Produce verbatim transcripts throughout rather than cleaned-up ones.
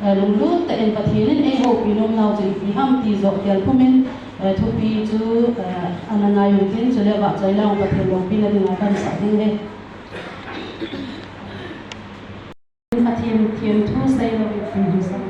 Eh, lunglut tah in Pathen in eihoupi nomnau chu ipi ham ti joh khel pumin, eh, thupi chu, eh, ana ngai u tin, chule vahchoi lang Pathen loupina dinga kahin sah ding ahi. Pathen themthu seilou in,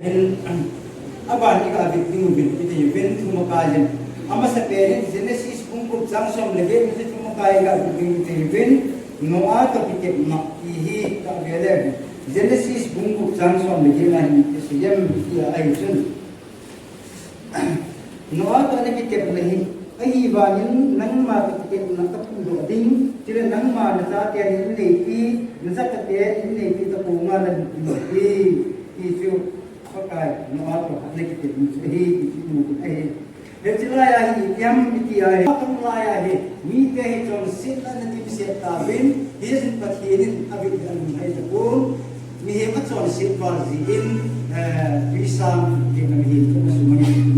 Aban i ga vet ding uvin, i ti uvin, thumakai in. Amasapen in Genesis bung gup chang som le get, i thumakai i ga vet ding i ti uvin, Noah toh kitepna ti hi ka vet le. Genesis bung gup chang som le get na hi, i ti em, i ti a ahi chun. Noah toh ana kitepna hi, ahivangin nangma toh kitepna ka phongdoh ding, chule nangma nachate in neipi, nachatepen neipi toh koima nalut ding ahi, ti chu Pakai Noah toh ana kitepna chu ahi, ti chu imu u ahi. Hiche laiya hi, iti ham iti a hi, Noah toh laiya hi, mite hi chonsetna ana dimset tauvin, hijeh in Pathen in avet le alunglhai tapon, mihem achonset val jeh in, eh, tuisang, mihem achonset val jeh in,